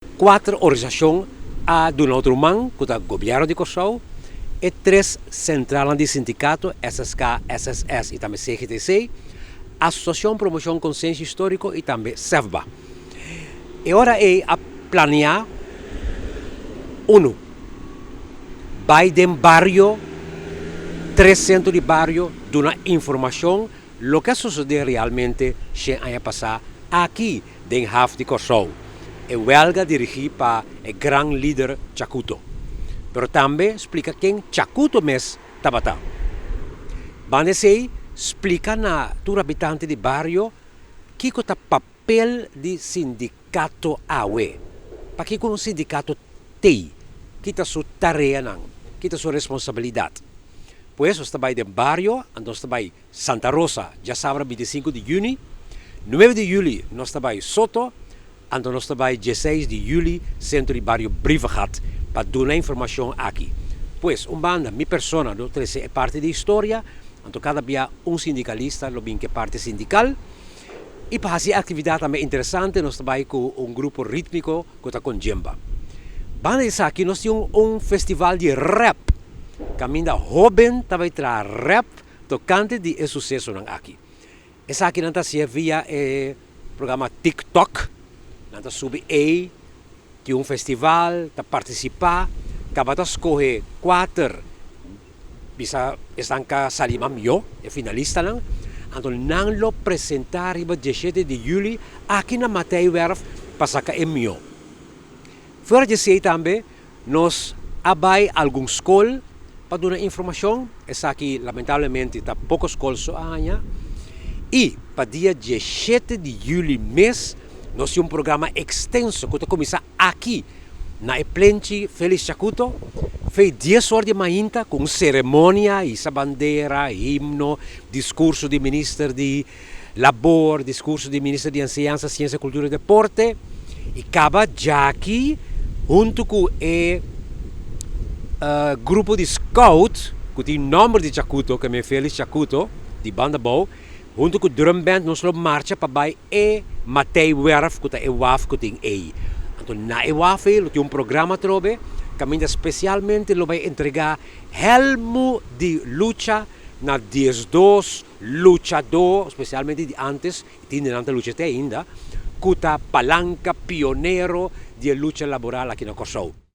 Kuater organisashon a duna otro man, ku ta Gobièrnu di Kòrsou, e tres sentralnan di sindikato, SSK, SSS i tambe CGTC, Asosiashon Promoshon Konsensia Históriko i tambe SEFBA. E ora ei a planiá unu bai den bario, tres sentro di bario, duna informashon loke a sosodé realmente shen aña pasá aki den haf di Kòrsou, e wèlga dirigí pa e gran lider Chakuto. Pero tambe splika ken Chakuto mes tabata. Banda esei, splika na tur habitante di bario kiko ta papel di sindikato awe. Pakiko un sindikato t'ei? Ki ta su tareanan? Ki ta su responsabilidat? Pues nos ta bai den bario, anto nos ta bai Santa Rosa djasabra bintisinko di yüni, nuebe di yüli nos ta bai Soto, anto nos ta bai dieseis di yüli sentro di bario Brievengat pa duna informashon aki. Pues un banda mi persona lo trese e parti di historia, anto kada bia un sindikalista lo bin ku e parti sindikal. I pa hasi e aktividat tambe interesante nos ta bai ku un grupo rítmiko ku ta Konjemba. Banda di esaki nos tin un festival di rèp kaminda hóben ta bai traha rèp Tokante di e susesonan aki. Esakinan ta hasié via e programa TikTok. Nan ta subi ei, tin un festival, ta partisipá, kaba ta skohe kuater bisa esnan ka sali mas mihó, e finalistanan. Anto nan lo presentá riba diesshete di yüli aki na Mateiwerf pa saka e mihó. Fuera di esei tambe Nos a bai algun skol pa duna informashon, esaki lamentablemente ta poko skol so a haña, i pa dia diesshete di yüli mes nos tin un programa ekstenso ku ta kuminsá aki na e plenchi Felix Chacuto fei dies or di mainta ku un seremonia, hisa bandera, himno, diskurso di minister di Labor, diskurso di Minister di Enseñansa, Siensia, Kultura i Deporte i kaba djaki huntu ku e grupo di scout ku tin nòmber di Chakuto, ke men Felix Chakuto di Banda Bou, huntu ku drumband nos lo marcha pa bai e Matei Werf ku ta e waf ku tin ei. Anto na e waf ei lo tin un programa atrobe kaminda spesialmente lo bai entregá hèlmu di lucha na diesdos Luchadó, spesialmente di ántes, i tin di nan ta lucha te ainda, ku ta palanka pionero di e lucha laboral aki na Kòrsou.